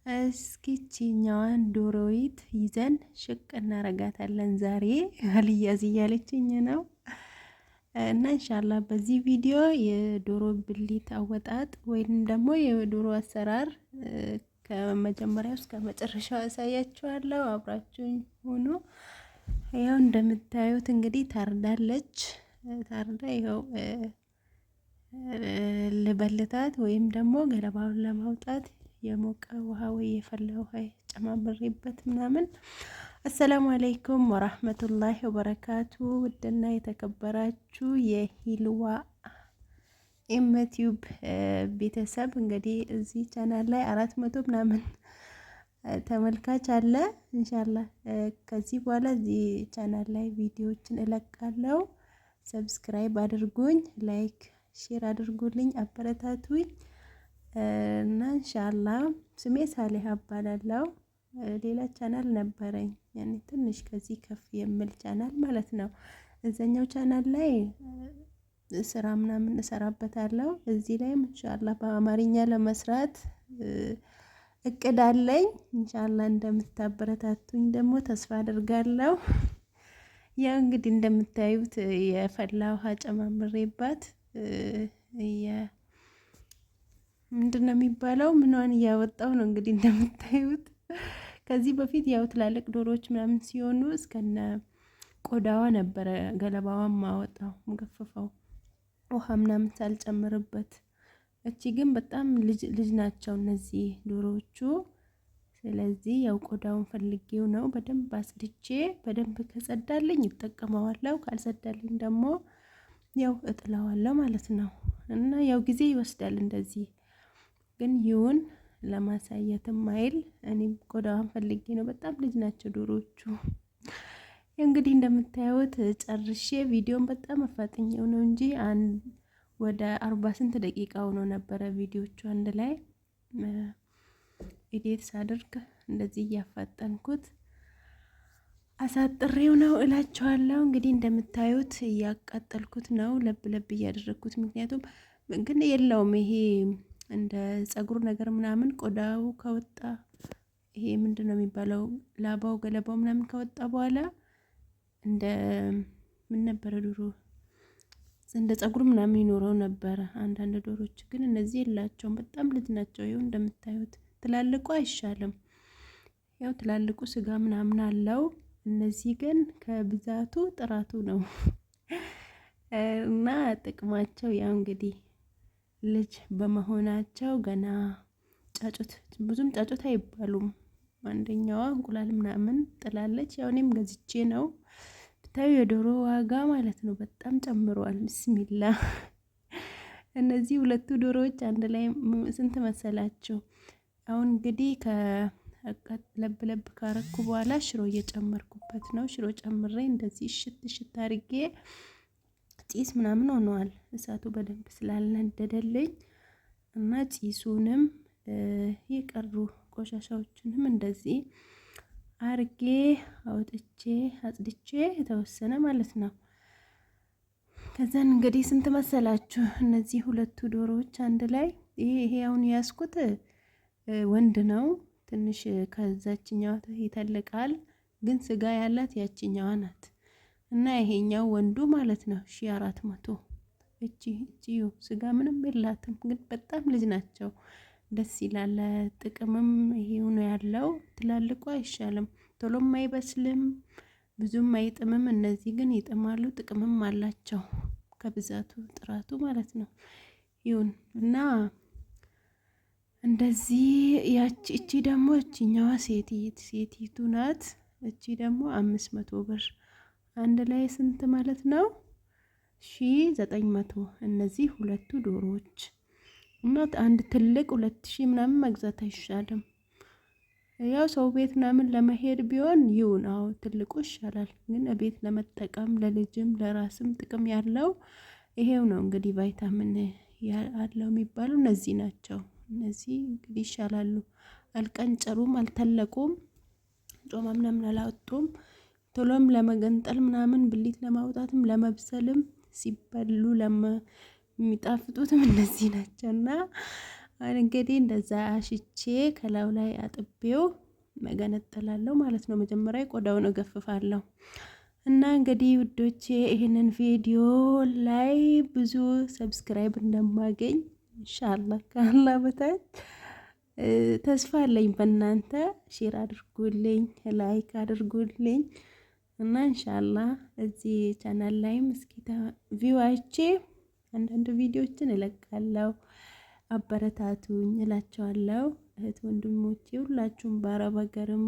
እስኪ ይቺኛዋን ዶሮዊት ይዘን ሽቅ እናረጋታለን ዛሬ አልያዝ እያለችኝ ነው። እና ኢንሻአላህ በዚህ ቪዲዮ የዶሮ ብልት አወጣጥ ወይም ደግሞ የዶሮ አሰራር ከመጀመሪያው እስከ መጨረሻው አሳያችኋለሁ። አብራችሁኝ ሁኑ። ያው እንደምታዩት እንግዲህ ታርዳለች። ታርዳ ይኸው ልበልታት ወይም ደግሞ ገለባውን ለማውጣት የሞቀ ውሃ ወይ የፈላ ውሃ ጨማምሬበት ምናምን። አሰላሙ አለይኩም ወራህመቱላሂ ወበረካቱ። ውድና የተከበራችሁ የሂልዋ ኤምቲዩብ ቤተሰብ እንግዲህ እዚህ ቻናል ላይ 400 ምናምን ተመልካች አለ። ኢንሻአላህ ከዚህ በኋላ እዚህ ቻናል ላይ ቪዲዮዎችን እለቃለሁ። subscribe አድርጉኝ፣ like share አድርጉልኝ፣ አበረታቱኝ እና ኢንሻአላህ ስሜ ሳሌህ እባላለሁ። ሌላ ቻናል ነበረኝ ያኔ ትንሽ ከዚህ ከፍ የሚል ቻናል ማለት ነው። እዛኛው ቻናል ላይ ስራ ምናምን እሰራበታለሁ። እዚህ ላይም ኢንሻአላህ በአማርኛ ለመስራት እቅድ አለኝ። ኢንሻአላህ እንደምታበረታቱኝ ደግሞ ተስፋ አድርጋለሁ። ያው እንግዲህ እንደምታዩት የፈላ ውሃ ጨማምሬባት ምንድን ነው የሚባለው ምኗን እያወጣው ነው እንግዲህ እንደምታዩት። ከዚህ በፊት ያው ትላልቅ ዶሮዎች ምናምን ሲሆኑ እስከነ ቆዳዋ ነበረ ገለባዋን ማወጣው ምገፍፈው ውሃ ምናምን ሳልጨምርበት። እቺ ግን በጣም ልጅ ልጅ ናቸው እነዚህ ዶሮዎቹ። ስለዚህ ያው ቆዳውን ፈልጌው ነው በደንብ አጽድቼ በደንብ ከጸዳልኝ ይጠቀመዋለሁ፣ ካልጸዳልኝ ደግሞ ያው እጥለዋለሁ ማለት ነው። እና ያው ጊዜ ይወስዳል እንደዚህ ግን ይሁን ለማሳየትም አይል እኔም ቆዳዋን ፈልጌ ነው። በጣም ልጅ ናቸው ዶሮዎቹ። እንግዲህ እንደምታዩት ጨርሼ ቪዲዮን በጣም አፋጥኜው ነው እንጂ ወደ 40 ስንት ደቂቃ ሆኖ ነበረ ቪዲዮቹ አንድ ላይ edit ሳደርግ እንደዚህ እያፋጠንኩት አሳጥሬው ነው እላቸዋለሁ። እንግዲህ እንደምታዩት እያቃጠልኩት ነው፣ ለብ ለብ እያደረግኩት። ምክንያቱም ግን የለውም ይሄ እንደ ጸጉር ነገር ምናምን ቆዳው ከወጣ ይሄ ምንድን ነው የሚባለው ላባው ገለባው ምናምን ከወጣ በኋላ እንደ ምን ነበረ ድሮ እንደ ጸጉር ምናምን ይኖረው ነበረ። አንዳንድ ዶሮች ግን እነዚህ የላቸውም። በጣም ልጅ ናቸው። ይኸው እንደምታዩት ትላልቁ አይሻልም። ያው ትላልቁ ስጋ ምናምን አለው። እነዚህ ግን ከብዛቱ ጥራቱ ነው እና ጥቅማቸው ያው እንግዲህ ልጅ በመሆናቸው ገና ጫጩት ብዙም ጫጩት አይባሉም። አንደኛዋ እንቁላል ምናምን ጥላለች። ያው እኔም ገዝቼ ነው ብታዩ የዶሮ ዋጋ ማለት ነው በጣም ጨምሯል። ብስሚላ እነዚህ ሁለቱ ዶሮዎች አንድ ላይ ስንት መሰላችሁ? አሁን እንግዲህ ለብ ለብ ካረኩ በኋላ ሽሮ እየጨመርኩበት ነው። ሽሮ ጨምሬ እንደዚህ እሽት እሽት አድርጌ ጢስ ምናምን ሆነዋል። እሳቱ በደንብ ስላልነደደልኝ እና ጢሱንም የቀሩ ቆሻሻዎችንም እንደዚህ አርጌ አውጥቼ አጽድቼ የተወሰነ ማለት ነው። ከዛን እንግዲህ ስንት መሰላችሁ እነዚህ ሁለቱ ዶሮዎች አንድ ላይ ይሄ አሁን ያስኩት ወንድ ነው። ትንሽ ከዛችኛዋ ይተልቃል፣ ግን ስጋ ያላት ያችኛዋ ናት። እና ይሄኛው ወንዱ ማለት ነው 1400። እቺ እቺ ስጋ ምንም የላትም፣ ግን በጣም ልጅ ናቸው። ደስ ይላል። ጥቅምም ይሄው ነው ያለው። ትላልቁ አይሻልም፣ ቶሎም አይበስልም፣ ብዙም አይጥምም። እነዚህ ግን ይጥማሉ፣ ጥቅምም አላቸው ከብዛቱ ጥራቱ ማለት ነው። ይሁን እና እንደዚህ ያቺ እቺ ደግሞ እቺኛዋ ሴቲቱ ናት። እቺ ደግሞ 500 ብር አንድ ላይ ስንት ማለት ነው? 1900። እነዚህ ሁለቱ ዶሮዎች እና አንድ ትልቅ 2000 ምናምን መግዛት አይሻልም? ያው ሰው ቤት ምናምን ለመሄድ ቢሆን ይሁን፣ አዎ ትልቁ ይሻላል። ግን ቤት ለመጠቀም ለልጅም ለራስም ጥቅም ያለው ይሄው ነው። እንግዲህ ቫይታሚን አለው የሚባሉ እነዚህ ናቸው። እነዚህ እንግዲህ ይሻላሉ። አልቀንጨሩም፣ አልተለቁም፣ ጮማ ምናምን አላወጡም። ቶሎም ለመገንጠል ምናምን ብሊት ለማውጣትም ለመብሰልም ሲበሉ ለሚጣፍጡትም እነዚህ ናቸው እና አሁን እንግዲህ እንደዛ አሽቼ ከላዩ ላይ አጥቤው መገነጠላለሁ ማለት ነው። መጀመሪያ ቆዳውን እገፍፋለሁ። እና እንግዲህ ውዶቼ ይህንን ቪዲዮ ላይ ብዙ subscribe እንደማገኝ ኢንሻአላህ ከአላህ በታች ተስፋ አለኝ በእናንተ። share አድርጉልኝ፣ like አድርጉልኝ እና ኢንሻአላህ እዚህ ቻናል ላይም እስኪ view አይቼ አንዳንድ ቪዲዮዎችን እለቃለሁ። አበረታቱኝ እላቸዋለሁ። እህት ወንድሞቼ ሁላችሁም በአረብ ሀገርም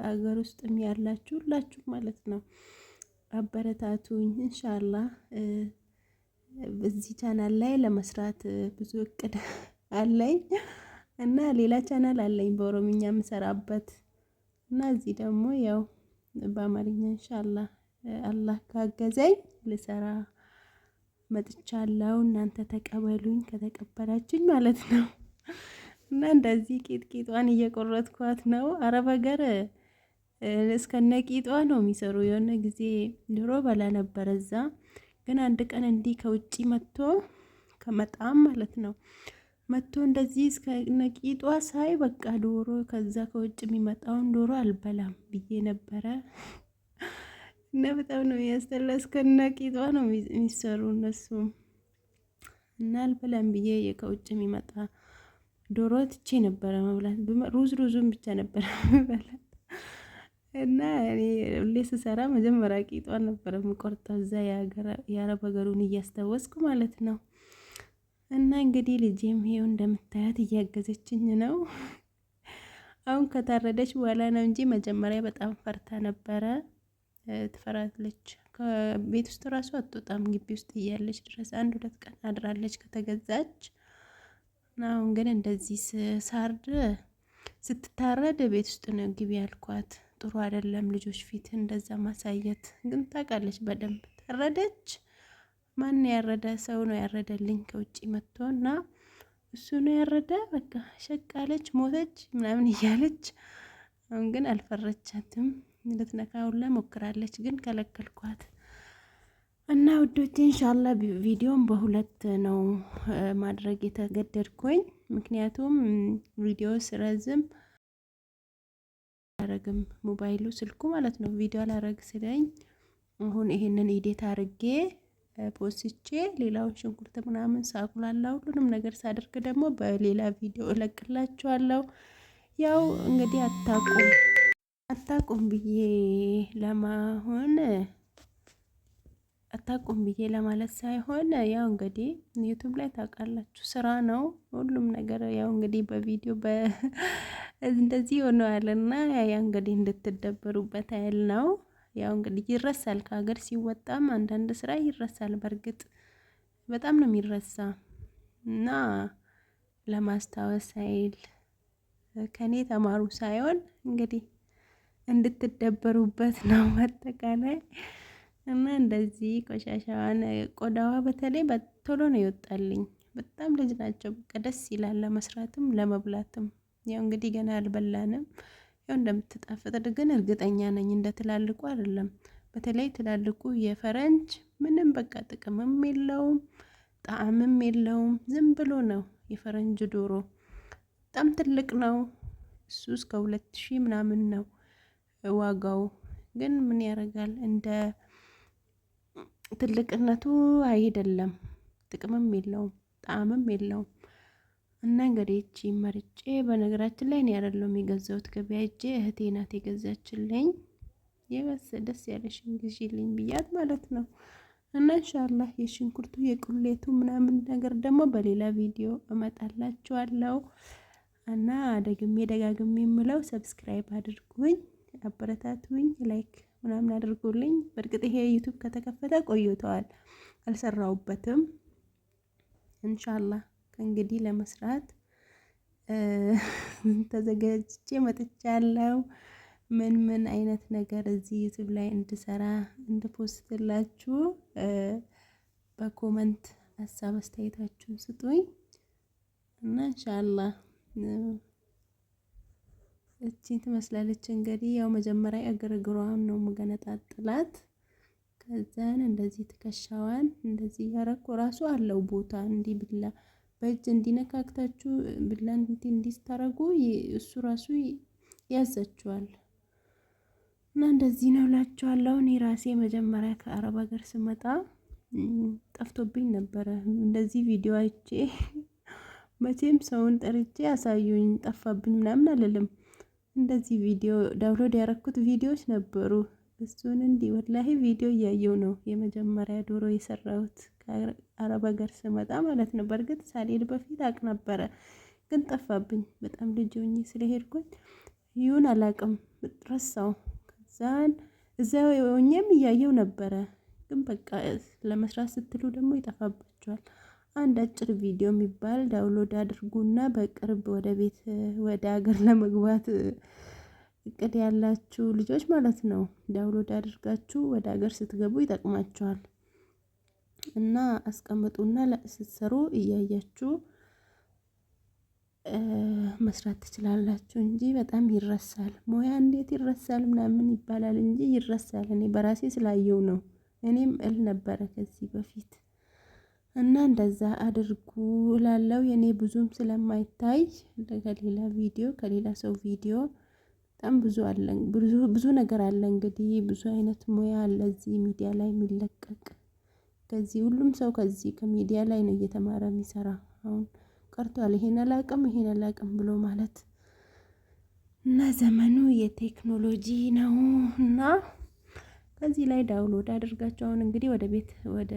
አገር ውስጥም ያላችሁ ሁላችሁም ማለት ነው አበረታቱኝ። ኢንሻአላህ በዚህ ቻናል ላይ ለመስራት ብዙ እቅድ አለኝ እና ሌላ ቻናል አለኝ በኦሮምኛ የምሰራበት እና እዚህ ደግሞ ያው በአማርኛ ኢንሻአላህ አላህ ካገዘኝ ልሰራ መጥቻለሁ። እናንተ ተቀበሉኝ፣ ከተቀበላችሁኝ ማለት ነው። እና እንደዚህ ቂጥቂጧን እየቆረጥኳት ነው። አረብ ሀገር እስከነ ቂጧ ነው የሚሰሩ። የሆነ ጊዜ ድሮ በላ ነበር እዛ። ግን አንድ ቀን እንዲህ ከውጭ መጥቶ ከመጣም ማለት ነው መጥቶ እንደዚህ እስከነ ቂጧ ሳይ በቃ ዶሮ ከዛ ከውጭ የሚመጣውን ዶሮ አልበላም ብዬ ነበረ። እና በጣም ነው የሚያስጠላ። እስከነ ቂጧ ነው የሚሰሩ እነሱ እና አልበላም ብዬ ከውጭ የሚመጣ ዶሮ ትቼ ነበረ መብላት። ሩዝ ሩዙን ብቻ ነበረ መብላት። እና እኔ ሁሌ ስሰራ መጀመሪያ ቂጧን ነበረ የምቆርጠው እዛ የአረብ ሀገሩን እያስታወስኩ ማለት ነው። እና እንግዲህ ልጄም ይሄው እንደምታያት እያገዘችኝ ነው። አሁን ከታረደች በኋላ ነው እንጂ መጀመሪያ በጣም ፈርታ ነበረ። ትፈራለች። ከቤት ውስጥ ራሱ አትወጣም። ግቢ ውስጥ እያለች ድረስ አንድ ሁለት ቀን አድራለች ከተገዛች። አሁን ግን እንደዚህ ሳርድ ስትታረድ ቤት ውስጥ ነው ግቢ ያልኳት። ጥሩ አይደለም ልጆች ፊት እንደዛ ማሳየት። ግን ታውቃለች በደንብ ታረደች። ማን ያረደ ሰው ነው ያረደልኝ ከውጭ መጥቶ እና እሱ ነው ያረደ። በቃ ሸቃለች፣ ሞተች ምናምን እያለች አሁን ግን አልፈረቻትም። ልትነካ ሁላ ሞክራለች፣ ግን ከለከልኳት። እና ውዶቼ ኢንሻአላህ ቪዲዮን በሁለት ነው ማድረግ የተገደድኩኝ። ምክንያቱም ቪዲዮ ስረዝም አላረግም ሞባይሉ ስልኩ ማለት ነው ቪዲዮ አላረግ ስለኝ አሁን ይሄንን edit አርጌ ፖስቼ ሌላውን ሽንኩርት ምናምን ሳቁላላ ሁሉንም ነገር ሳደርግ ደግሞ በሌላ ቪዲዮ እለቅላችኋለሁ። ያው እንግዲህ አታቁም አታቁም ብዬ ለማሆን አታቁም ብዬ ለማለት ሳይሆን ያው እንግዲህ ዩቱብ ላይ ታውቃላችሁ ስራ ነው ሁሉም ነገር። ያው እንግዲህ በቪዲዮ እንደዚህ ሆነዋልና ያ እንግዲህ እንድትደበሩበት ያህል ነው። ያው እንግዲህ ይረሳል፣ ከሀገር ሲወጣም አንዳንድ ስራ ይረሳል። በእርግጥ በጣም ነው የሚረሳ እና ለማስታወስ ያህል ከኔ ተማሩ ሳይሆን እንግዲህ እንድትደበሩበት ነው አጠቃላይ። እና እንደዚህ ቆሻሻዋን ቆዳዋ በተለይ ቶሎ ነው ይወጣልኝ። በጣም ልጅ ናቸው። በቃ ደስ ይላል ለመስራትም ለመብላትም። ያው እንግዲህ ገና አልበላንም። ያው እንደምትጣፍጥ ግን እርግጠኛ ነኝ። እንደ ትላልቁ አይደለም። በተለይ ትላልቁ የፈረንጅ ምንም በቃ ጥቅምም የለውም ጣዕምም የለውም። ዝም ብሎ ነው የፈረንጅ ዶሮ በጣም ትልቅ ነው። እሱ እስከ 2000 ምናምን ነው ዋጋው። ግን ምን ያደርጋል እንደ ትልቅነቱ አይደለም፣ ጥቅምም የለውም ጣዕምም የለውም። እና እንግዲህ እቺ መርጬ፣ በነገራችን ላይ እኔ አይደለሁም የገዛሁት ገበያ ሄጄ እህቴ ናት የገዛችልኝ። የበሰ ደስ ያለሽን ግዢልኝ ብያት ማለት ነው። እና ኢንሻአላህ የሽንኩርቱ የቁሌቱ ምናምን ነገር ደግሞ በሌላ ቪዲዮ እመጣላችኋለሁ። እና ደግሜ ደጋግሜ የምለው subscribe አድርጉኝ፣ አበረታቱኝ፣ like ምናምን አድርጉልኝ። በእርግጥ ይሄ ዩቱብ ከተከፈተ ቆይተዋል፣ አልሰራውበትም። ኢንሻአላህ ከእንግዲህ ለመስራት ተዘጋጅቼ መጥቻለሁ። ምን ምን አይነት ነገር እዚህ ዩቱብ ላይ እንድሰራ እንድፖስትላችሁ በ comment ሀሳብ አስተያየታችሁን ስጡኝ እና ኢንሻአላህ እቺን ትመስላለች። እንግዲህ ያው መጀመሪያ እግር እግሯን ነው የምገነጣጥላት። ከዛን እንደዚህ ትከሻዋን እንደዚህ እያረኩ ራሱ አለው ቦታ እንዲህ ቢላ በእጅ እንዲነካክታችሁ ብላ እንዲስታረጉ እሱ ራሱ ያዛችኋል። እና እንደዚህ ነው እላችኋለሁ። እኔ ራሴ መጀመሪያ ከአረብ ሀገር ስመጣ ጠፍቶብኝ ነበረ። እንደዚህ ቪዲዮ አይቼ መቼም ሰውን ጠርቼ አሳዩኝ ጠፋብኝ ምናምን አልልም። እንደዚህ ቪዲዮ download ያረኩት ቪዲዮዎች ነበሩ። እሱን እንዲህ ወላሂ ቪዲዮ እያየው ነው የመጀመሪያ ዶሮ የሰራሁት ከአረብ ሀገር ስመጣ ማለት ነው። በእርግጥ ሳልሄድ በፊት አቅ ነበረ፣ ግን ጠፋብኝ። በጣም ልጅ ሆኜ ስለሄድኩኝ ይሁን አላቅም ረሳው። ከዛን እዛ ሆኜም እያየው ነበረ፣ ግን በቃ ለመስራት ስትሉ ደግሞ ይጠፋባቸዋል። አንድ አጭር ቪዲዮ የሚባል download አድርጉና በቅርብ ወደ ቤት ወደ ሀገር ለመግባት እቅድ ያላችሁ ልጆች ማለት ነው። download አድርጋችሁ ወደ ሀገር ስትገቡ ይጠቅማችኋል። እና አስቀምጡና ስትሰሩ እያያችሁ መስራት ትችላላችሁ እንጂ በጣም ይረሳል። ሙያ እንዴት ይረሳል ምናምን ይባላል እንጂ ይረሳል። እኔ በራሴ ስላየው ነው። እኔም እል ነበረ ከዚህ በፊት እና እንደዛ አድርጉ እላለሁ። የኔ ብዙም ስለማይታይ ከሌላ ቪዲዮ ከሌላ ሰው ቪዲዮ በጣም ብዙ አለ፣ ብዙ ነገር አለ። እንግዲህ ብዙ አይነት ሙያ አለ እዚህ ሚዲያ ላይ የሚለቀቅ። ከዚህ ሁሉም ሰው ከዚህ ከሚዲያ ላይ ነው እየተማረ የሚሰራ። አሁን ቀርቷል ይሄን አላቅም ይሄን አላቅም ብሎ ማለት እና ዘመኑ የቴክኖሎጂ ነው እና ከዚህ ላይ download አድርጋችሁ አሁን እንግዲህ ወደ ቤት ወደ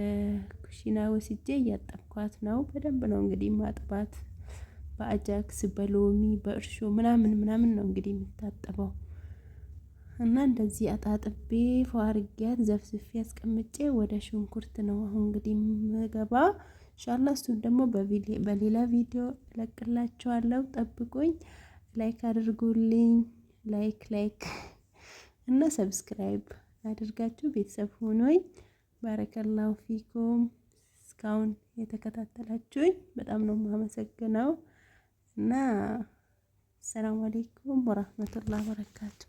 ኩሽና ወስጄ እያጠብኳት ነው። በደንብ ነው እንግዲህ ማጥባት በአጃክስ በሎሚ በእርሾ ምናምን ምናምን ነው እንግዲህ የሚታጠበው። እና እንደዚህ አጣጥቤ ፏርጊያት ዘፍዝፌ አስቀምጬ ወደ ሽንኩርት ነው አሁን እንግዲህ ምገባ። ኢንሻአላህ እሱን ደግሞ በሌላ ቪዲዮ እለቅላችኋለሁ። ጠብቁኝ። like አድርጉልኝ። like like እና subscribe አድርጋችሁ ቤተሰብ ሆኖኝ። ባረከላሁ ፊኩም። እስካሁን የተከታተላችሁኝ በጣም ነው የማመሰግነው እና ሰላም አለይኩም ወራህመቱላህ ወበረካቱ።